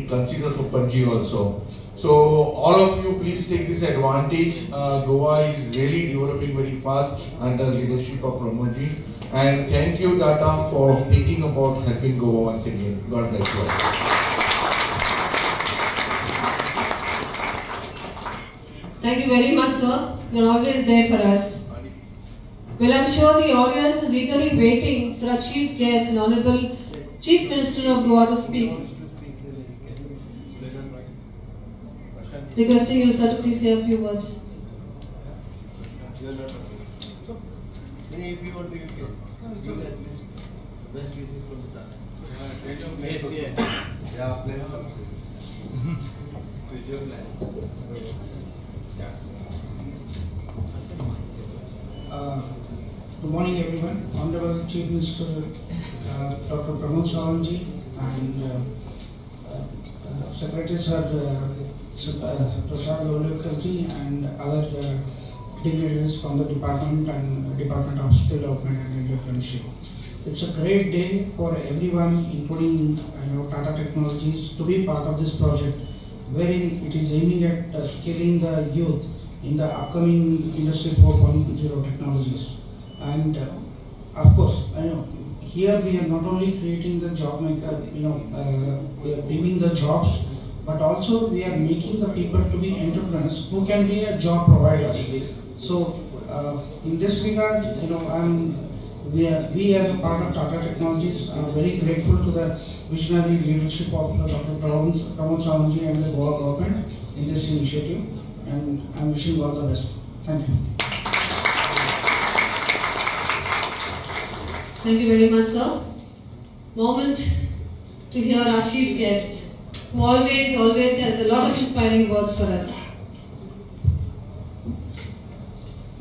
consider for Panjim also. So all of you, please take this advantage. Goa is really developing very fast under leadership of Pramodji. And thank you, Tata, for thinking about helping Goa once again. God bless you all. Thank you very much, sir. You're always there for us. Well, I'm sure the audience is eagerly waiting for our chief guest and Honorable Chief Minister of Goa to speak. Requesting you, sir, to please say a few words. If you want to, you can. Best wishes from the Yeah, plan also. Future plan. Yeah. Good morning, everyone. Honorable Chief Minister Dr. Pramod Sawant ji and Secretary Sir Prasad Lolayekar ji and other dignitaries from the department and Department of Skill Development and Entrepreneurship. It's a great day for everyone, including Tata Technologies, to be part of this project, wherein it is aiming at skilling the youth in the upcoming Industry 4.0 technologies. And of course, here we are not only creating the job maker, we are bringing the jobs, but also we are making the people to be entrepreneurs who can be a job provider. So in this regard, we as a part of Tata Technologies are very grateful to the visionary leadership of Dr. Pramod Sawant ji and the Goa government in this initiative, and I'm wishing you all the best. Thank you. Thank you very much, sir. Moment to hear our chief guest, who always has a lot of inspiring words for us.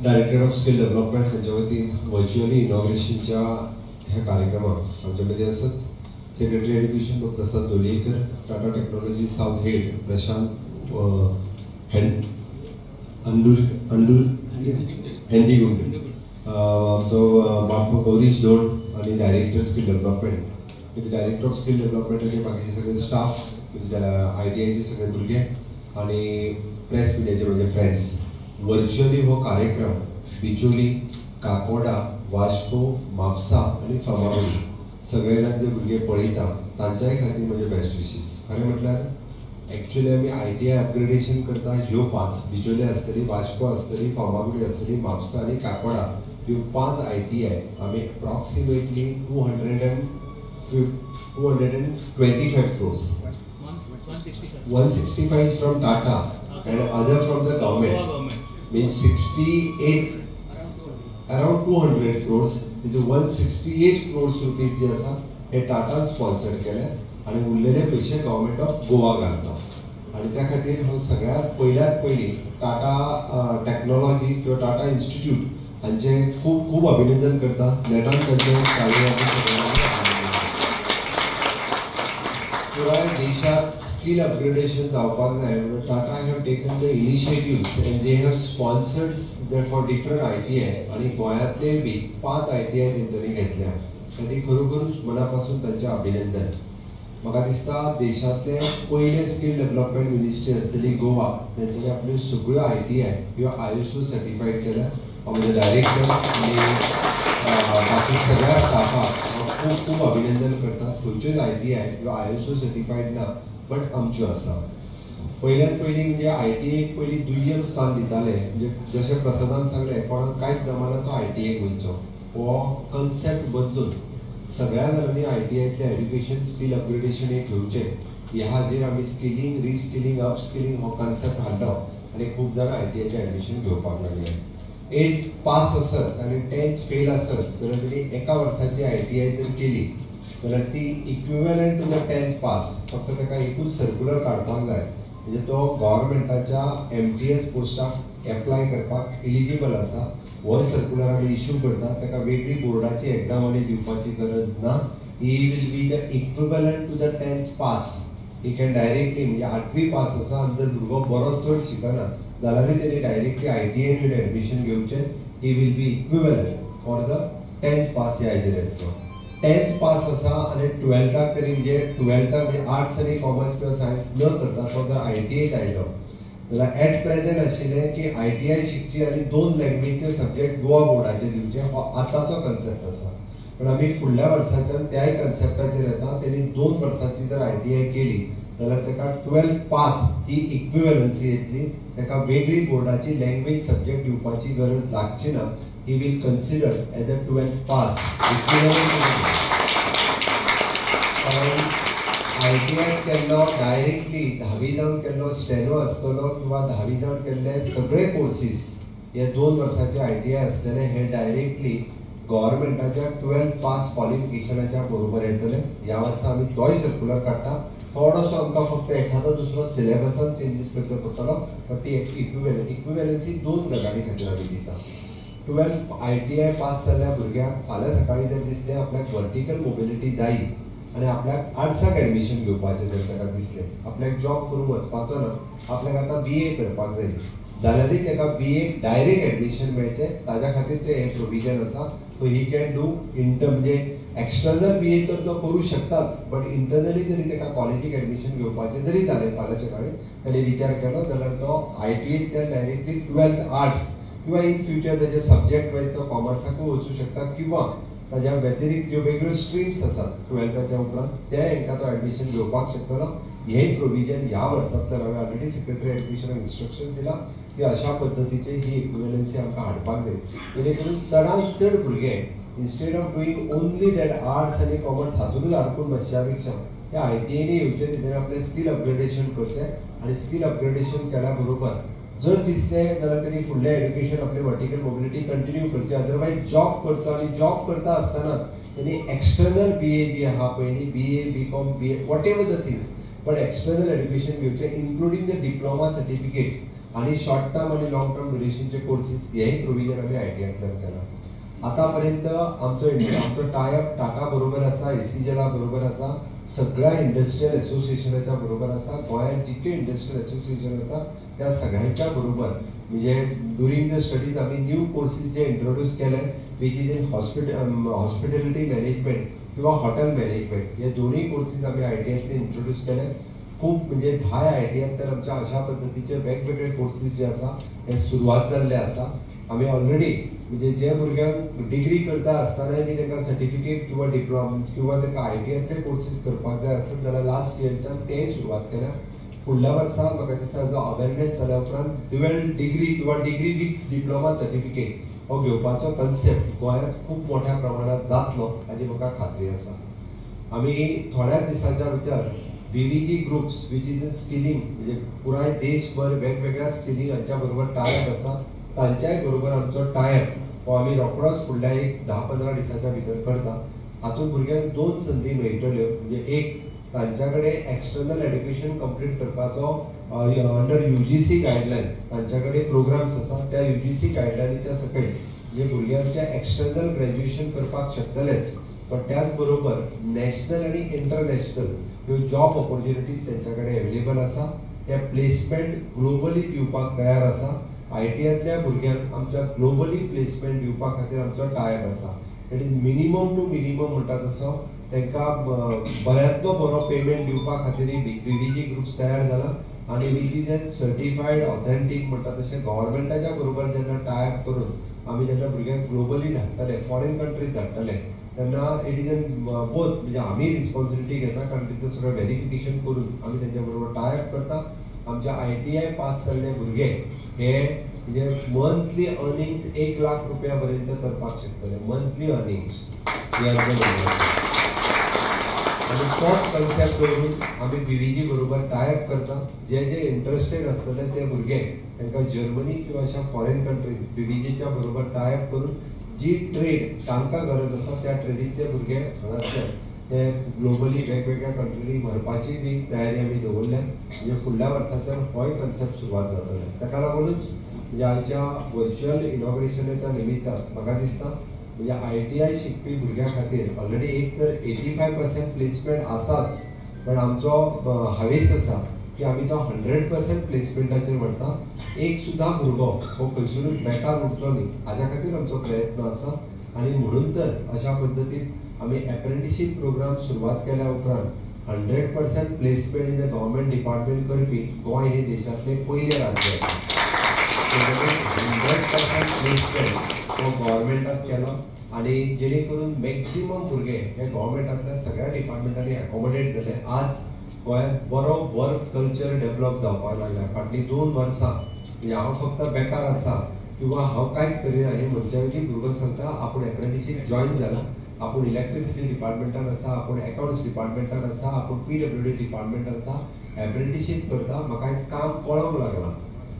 Director of skill development हांच्या वतीन virtually इनॉग्रेशनच्या ह्या कार्यक्रमाक आमच्या मदीं आसात secretary education Prasad Lolayekar, Tata technology south head Prashant Handigund, आमचो बापू गौरीश धोंड आनी director skill development, म्हणजे डायरेक्टर ऑफ स्किल डेव्हलपमेंट आनी बाकीचे सगळे स्टाफ, I T आयचे सगळे भुरगे आनी प्रेस मिडियाचे म्हजे फ्रेंड्स. वर्च्युअली हो कार्यक्रम बिचोली, काकोडा, वास्को, म्हापसा आनी फार्मागुडी सगळे जाण जे भुरगे पळयता तांच्याय खातीर म्हजे बेस्ट विशीस. खरें म्हटल्यार एक्चुअली आमी I T I upgradation करता. ह्यो 5 बिचोली आसतली, वास्को आसतली, फार्मागुडी आसतली, म्हापसा आनी काकोडा, ह्यो 5 I T I आमी approximately 225 crores, 165 from Tata and other from the government, means 68, around 200 crores, म्हणजे 168 crores rupees जे आसा हे टाटान स्पॉन्सर केले आनी उरलेले पयशे गव्हर्मेंट ऑफ गोवा घालता. आनी त्या खातीर हांव सगळ्यांत पयल्यात पयलीं टाटा टॅक्नोलॉजी किंवा टाटा इन्स्टिट्यूट हांचें खूब खूब अभिनंदन करता. नेटान तांचें पुराय देशांत स्किल अपग्रेडेशन जावपाक जाय म्हणून Tata have taken the initiatives and they have sponsored for different I T I आनी गोंयांतले बी 5 I T I तेंच्यांनी घेतल्या. खातीर खरोखरूच मना पासून तांचें अभिनंदन. म्हाका दिसता देशांतले पयले स्किल डेव्हलपमेंट मिनिस्ट्री आसतली गोवा, तेंच्यांनी आपल्यो सगळ्यो I T I ह्यो I S O certified केल्या. हांव म्हज्या डायरेक्टर आनी बाकी सगळ्या स्टाफाक हांव खूब खूब अभिनंदन करता. खंयच्योच I T I ह्यो I S O certified ना, बट आमच्यो आसा. पयल्यान पयलीं म्हणजे I T आयक पयलीं दुय्यम स्थान दिताले, म्हणजे जशें प्रसादान सांगलें कोणाक कांयच जमाना तो I T आयक वयचो, हो कन्सेप्ट बदलून सगळ्या जाणांनी I T आयतलें एड्युकेशन स्किल अपग्रेडेशन एक घेवचें. ह्या हाजेर आमी स्किलींग, रिस्किलींग, अपस्किलींग हो कन्सेप्ट हाडलो आनी खूब जाणां I T आयचें एडमिशन घेवपाक लागले. 8 पास आसत आनी 10th fail आसत जाल्यार तेणी एका वर्साची I T I जर केली जाल्यार ती equivalent two the 10th pass. फक्त ताका एकूच सर्कुलर काडपाक जाय, म्हणजे तो गव्हर्मेंटाच्या एम टी एस पोस्टाक एप्लाय करपाक एलिजिबल आसा. हो सर्कुलर आमी इश्यू करता, ताका वेगळी बोर्डाची एग्जाम आनी दिवपाची गरज ना. He will be the equivalent to the 10th pass. He can directly, म्हणजे 8वी पास आसा आनी जर भुरगो बरो चड शिकना जाल्यारूय तेणी directly I T iron admission घेवचें. He will be equivalent for the 10th pass ह्या हाजेर येतलो. 10th पास आसा आनी 12थाक तरी म्हणजे 12थाक म्हणजे आर्ट्स आनी कॉमर्स किंवा सायन्स न करता तो जर ITI आयलो जाल्यार एट प्रेजेंट आशिल्लें की ITI शिकची आनी 2 लँग्वेजचे सब्जेक्ट गोवा बोर्डाचे दिवचे हो आतांचो कन्सेप्ट आसा. पण आमी फुडल्या वर्साच्यान त्याय कन्सेप्टाचेर येता. तेणी 2 वर्सांची जर ITI केली जाल्यार ताका 12th पास ही इक्विवेलन्सी येतली, ताका वेगळी बोर्डाची लँग्वेज सब्जेक्ट दिवपाची गरज लागची ना. He will consider as a 12th pass equivalent. कारण ITI केल्लो डायरेक्टली 10वी जावन केल्लो स्टेनो आसतलो किंवा 10वी जावन केल्ले सगळे कोर्सीस हे 2 वर्साचे ITI आसतले हे डायरेक्टली गव्हर्मेंटाच्या 12th पास क्वॉलिफिकेशनाच्या बरोबर येतले. ह्या वर्सा आमी तोय सर्कुलर काडटा. थोडोसो आमकां फक्त एखादो दुसरो सिलेबसान चेंजीस करचो पडटलो, बट ती इक्विवेलन्सी 2 गजाली खातीर आमी दिता. 12th ITI पास जाल्ल्या भुरग्यांक फाल्यां सकाळीं जर दिसलें आपल्याक वर्टिकल मोबिलिटी जायी आनी आपल्याक आर्ट्साक एडमिशन घेवपाचें जर ताका दिसलें, आपल्याक जॉब करूंक वचपाचो ना, आपल्याक आतां BA करपाक जाय जाल्यारय ताका BA direct admission मेळचें ताज्या खातीर हें प्रोविजन आसा. So he can do म्हणजे एक्सटर्नल BA तर तो करूं शकताच, बट इंटरनली जरी ताका कॉलेजीक एडमिशन घेवपाचें जरी जालें फाल्यां सकाळीं ताणें विचार केलो जाल्यार तो ITI directly 12th arts किंवा इन फ्युचर ताजे सब्जेक्ट वायज तो कॉमर्साकूय वचूं शकता किंवा ताज्या व्यतिरिक्त ज्यो वेगळ्यो स्ट्रीम्स आसात 12थाच्या उपरांत त्या हेंकां तो एडमिशन घेवपाक शकतलो. हें प्रोविजन ह्या वर्सांतल्यान हांवें ऑलरेडी सेक्रेटरी एज्युकेशनाक इन्स्ट्रक्शन दिलां की अशा पद्दतीचे ही इक्विवेलन्सी आमकां हाडपाक जाय, जेणे करून चडांत चड भुरगे instead of doing only that arts आनी कॉमर्स हातूनच आडकून बसच्या पेक्षा त्या ITI येवचें, तेजेर आपलें स्कील अपग्रेडेशन करचें आनी स्कील अपग्रेडेशन केल्या बरोबर जर दिसलें जाल्यार तेणी फुडलें एड्युकेशन आपलें वर्टिकल मोबिलिटी कंटिन्यू करची, अदरवायज जॉब करचो आनी जॉब करता आसतना तेणी एक्सटर्नल BA जी आहा पयलीं BA BCom BA whatever the things but external education घेवचें इन्क्लुडींग the diploma certificates आनी शॉर्ट टर्म आनी लॉंग टर्म ड्युरेशनचे कोर्सीस हेंय प्रोविजन आमी ITI केलां. आतां पर्यंत आमचो टायअप टाटा बरोबर आसा, ACJला बरोबर आसा, सगळ्या इंडस्ट्रियल एसोसिएशनाच्या बरोबर आसा, गोंयांत जितके इंडस्ट्रियल एसोसिएशन आसा त्या सगळ्यांच्या बरोबर म्हणजे ड्युरींग the studies आमी न्यू कोर्सीस जे इंट्रोड्यूस केले which is in hospitality management किंवा हॉटेल मॅनेजमेंट हे दोनूय कोर्सीस आमी ITI introduce केले. खूब म्हणजे 10 ITI आमच्या अशा पद्दतीचे वेगवेगळे कोर्सीस जे आसा हे सुरवात जाल्ले आसा. आमी ऑलरेडी म्हणजे जे भुरग्यांक डिग्री करता आसतनाय बी तांकां सर्टिफिकेट किंवा डिप्लोमा किंवा तांकां ITI courses करपाक जाय आसत जाल्यार लास्ट इयरच्यान तेय सुरवात केल्या. फुडल्या वर्सा म्हाका दिसता जो अवेरनेस जाल्या उपरांत ड्युअल डिग्री किंवा डिग्री विथ डिप्लोमा सर्टिफिकेट हो घेवपाचो कन्सेप्ट गोंयांत खूब मोठ्या प्रमाणांत जातलो हाजी म्हाका खात्री आसा. आमी थोड्याच दिसांच्या भितर BVG groups which is in skilling म्हणजे पुराय देशभर वेगवेगळ्या स्किलिंग हांच्या बरोबर टायअप आसा, तांच्याय बरोबर आमचो टायअप हो आमी रोखडोच फुडल्या एक 10-15 दिसांच्या भितर करता. हातूंत भुरग्यांक 2 संदी मेळटल्यो, म्हणजे एक तांच्या कडेन एक्सटर्नल एड्युकेशन कंप्लीट करपाचो अंडर UGC guideline तांच्या कडेन प्रोग्राम्स आसा, त्या UGC गायडलायनीच्या सकयल जे भुरग्यांचे एक्सटर्नल ग्रॅज्युएशन करपाक शकतलेच, पण त्याच बरोबर नॅशनल आनी इंटरनॅशनल ह्यो जॉब ऑपॉर्च्युनिटीज तांच्या कडेन अवेलेबल आसा, ते प्लेसमेंट ग्लोबली दिवपाक तयार आसा. ITI भुरग्यांक आमच्या ग्लोबली प्लेसमेंट दिवपा खातीर आमचो टायअप आसा. It is minimum to minimum म्हणटा तसो तांकां बऱ्यांतलो बरो पेमेंट दिवपा खातीर BVG groups तयार जाला आनी which is a certified authentic म्हणटा तशें गव्हर्मेंटाच्या बरोबर जेन्ना टायअप करून आमी जेन्ना भुरग्यांक ग्लोबली धाडटले, फॉरेन कंट्रीज धाडटले तेन्ना it is an both म्हणजे आमी रिस्पॉन्सिबिलिटी घेता, कारण तितलें सगळें वेरिफिकेशन करून आमी तेंच्या बरोबर टायअप करता. आमच्या ITI पास जाल्ले भुरगे हे म्हणजे मंथली अर्निंग्स 1 लाख रुपया पर्यंत करपाक शकतले, मंथली अर्निंग्स हे आमच्या. आनी तोच कन्सेप्ट दवरून आमी BVG बरोबर टायअप करता. जे जे इंट्रस्टेड आसतले ते भुरगे तांकां जर्मनी किंवा अशा फॉरेन कंट्रीज BVGच्या बरोबर टायअप करून जी ट्रेड तांकां गरज आसा त्या ट्रेडींतले भुरगे हांगासर ते ग्लोबली वेगवेगळ्या कंट्रीनी व्हरपाची बी तयारी आमी दवरल्या. म्हणजे फुडल्या वर्साच्यान होय कन्सेप्ट सुरवात जातले. ताका लागूनच म्हणजे आयच्या वर्च्युअल इनॉग्रेशनाच्या निमित्तान म्हाका दिसता म्हणजे ITI शिकपी भुरग्यां खातीर ऑलरेडी एक तर 85% प्लेसमेंट आसाच, पण आमचो हावेस आसा की आमी तो 100% प्लेसमेंटाचेर व्हरता. एक सुद्दां भुरगो हो खंयसरूच बेकार उरचो न्ही हाज्या खातीर आमचो प्रयत्न आसा. आनी म्हणून तर अशा पद्दतीन आमी एप्रेंटिशीप प्रोग्राम सुरवात केल्या उपरांत 100% placement in the government department करपी गोंय हे देशांतलें पयलें राज्य आसा. 100% प्लेसमेंट हो गव्हर्मेंटात केलो आनी जेणे करून मॅक्सिमम भुरगे हे गव्हर्मेंटांतल्या सगळ्या डिपार्टमेंटांनी एकोमोडेट जाले. आज गोंयांत बरो वर्क कल्चर डेवलप जावपाक लागला. फाटलीं 2 वर्सां म्हणजे हांव फक्त बेकार आसा किंवा हांव कांयच करिना हें म्हणच्या वयली भुरगो सांगता आपूण एप्रेंटिशीप जॉयन जाला, आपूण इलेक्ट्रिसिटी डिपार्टमेंटान आसा, आपूण एकावंट्स डिपार्टमेंटान आसा, आपूण PWD डिपार्टमेंटान आसा, एप्रेंटिशीप करता, म्हाका आयज काम कळोंक लागलां.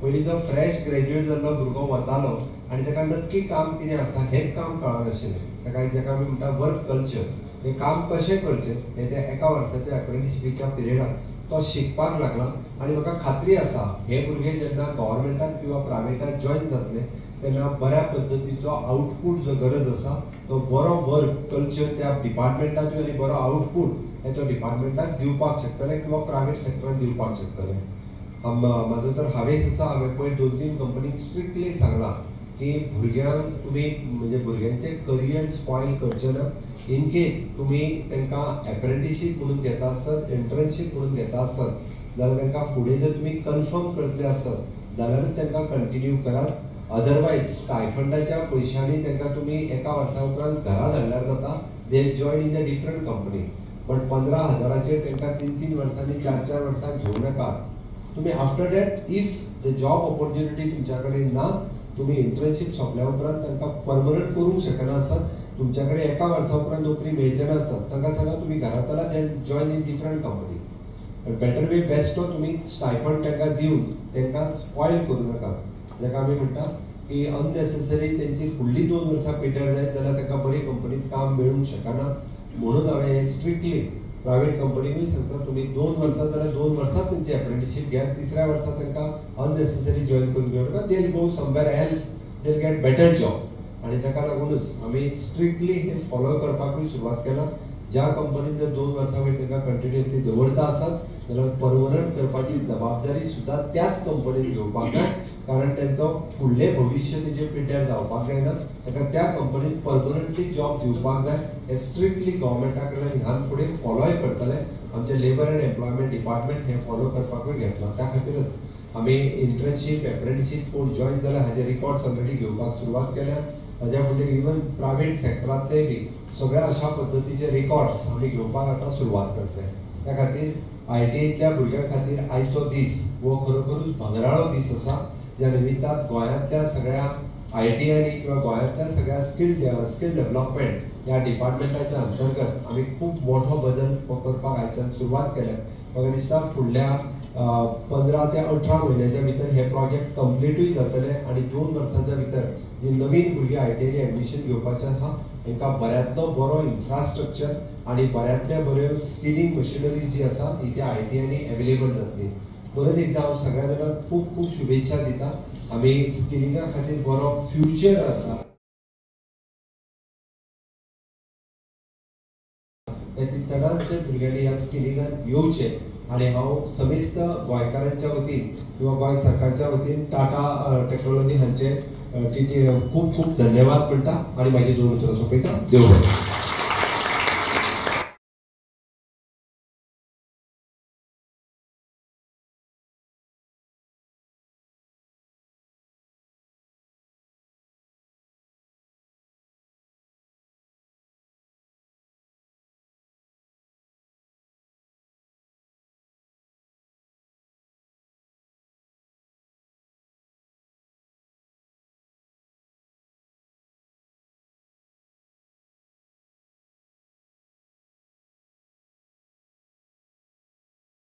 पयलीं जो फ्रेश ग्रॅज्युएट जाल्लो भुरगो वतालो आनी ताका नक्की काम कितें आसा हेंच काम कळनाशिल्लें. ताका जाका आमी म्हणटा वर्क कल्चर, हें काम कशें करचें हें त्या एका वर्साच्या एप्रेंटिशिपीच्या पिरियडाक तो शिकपाक लागला. आनी म्हाका खात्री आसा हे भुरगे जेन्ना गव्हर्मेंटात किंवा प्रायवेटात जॉयन जातले तेन्ना बऱ्या पद्दतीचो आउटपूट जो गरज आसा तो बरो वर्क कल्चर त्या डिपार्टमेंटातूय आनी बरो आउटपूट हे तो डिपार्टमेंटाक दिवपाक शकतले किंवा प्रायवेट सेक्टरान दिवपाक शकतले. म्हाजो तर हावेस आसा, हांवें पयर 2-3 कंपनीक स्ट्रिक्टली सांगलां की भुरग्यांक तुमी म्हणजे भुरग्यांचें करियर स्पॉयल करचें ना. इन केस तुमी तांकां एप्रेंटिशीप म्हणून घेता आसत, इंटर्नशीप म्हणून घेता आसत जाल्यार तांकां फुडें जर तुमी कन्फर्म करतले आसत जाल्यारूच तांकां कंटिन्यू करात. अदरवायज स्टायफंडाच्या पयशांनी तांकां तुमी एका वर्सा उपरांत घरा धाडल्यार जाता. They join in the different company. But 15,000 तांकां 3-3 वर्सांनी 4-4 वर्सां घेवं नाकात. तुमी after that if the job opportunity तुमच्या कडेन ना, तुमी इंटर्नशीप सोंपल्या उपरांत तांकां परमनंट करूंक शकना आसत, तुमच्या कडेन एका वर्सा उपरांत नोकरी मेळचे ना आसत, तांकां सांगा तुमी घरा चला, they join in different company. But better way best तो तुमी स्टायफंड तांकां दिवन तांकां स्पॉयल करूं नाकात. जाका आमी म्हणटा की अननेसेसरी तेंची फुडली 2 वर्सां पिड्ड्यार जायत जाल्यार तांकां बरी कंपनीत काम मेळूंक शकना. म्हणून हांवें हें स्ट्रिक्टली प्रायवेट कंपनीकूय सांगता, तुमी 2 वर्सां जाल्यार 2 वर्सां तेंची एप्रेंटिशीप घेयात, तिसऱ्या वर्सा तांकां अननेसेसरी जॉयन करून घेवं नाका. They go somewhere else, they get better job. आनी ताका लागूनच आमी स्ट्रिक्टली हें फॉलो करपाकूय सुरवात केला. ज्या कंपनीन जर 2 वर्सां वयर तांकां कंटिन्युअसली दवरता आसत जाल्यार परमनंट करपाची जबाबदारी सुद्दां त्याच कंपनीन घेवपाक जाय, कारण तेंचो फुडलें भविश्य तेजें पिड्ड्यार जावपाक जायना. ताका त्या कंपनीन परमनंटली जॉब दिवपाक जाय. हें स्ट्रिक्टली गव्हर्मेंटा कडल्यान ह्यान फुडें फॉलोय करतले. आमचें लेबर एंड एम्प्लॉयमेंट डिपार्टमेंट हें फॉलो करपाकूय घेतलां. त्या खातीरच आमी इंटर्नशीप एप्रेंटिशीप कोण जॉयन जाल्या हाजे रिकॉर्ड्स ऑलरेडी घेवपाक सुरवात केल्या. ताज्या फुडें इवन प्रायवेट सेक्टरांतले बी सगळ्या अशा पद्दतीचे रिकॉर्ड्स आमी घेवपाक आतां सुरवात करतले. त्या खातीर ITIतल्या भुरग्यां खातीर आयचो दीस हो खरोखरूच भांगराळो दीस आसा, ज्या निमित्तान गोंयांतल्या सगळ्या ITIनी किंवा गोंयांतल्या सगळ्या स्कील डेव्हलपमेंट ह्या डिपार्टमेंटाच्या अंतर्गत आमी खूब मोठो बदल करपाक आयच्यान सुरवात केल्या. म्हाका दिसता फुडल्या 15 ते 18 म्हयन्याच्या भितर हे प्रोजेक्ट कंप्लिटूय जातले आनी 2 वर्सांच्या भितर जी नवीन भुरगीं ITIनी एडमिशन घेवपाचें आसा तांकां बऱ्यांतलो बरो इन्फ्रास्ट्रक्चर आनी बऱ्यांतल्या बऱ्यो स्किलिंग मशिनरी जी आसा ही त्या ITIनी एवेलेबल जातली. परत एकदां हांव सगळ्या जाणांक खूब खूब शुभेच्छा दिता. आमी स्किलिंगा खातीर बरो फ्युचर आसा, त्या चडांत चड भुरग्यांनी ह्या स्किलिंगांत येवचें. आनी हांव समेस्त गोंयकारांच्या वतीन किंवा गोंय सरकारच्या वतीन टाटा टॅक्नोलॉजी हांचे खूब खूब धन्यवाद म्हणटा आनी म्हाजी 2 उतरां सोंपयता. देव बरें.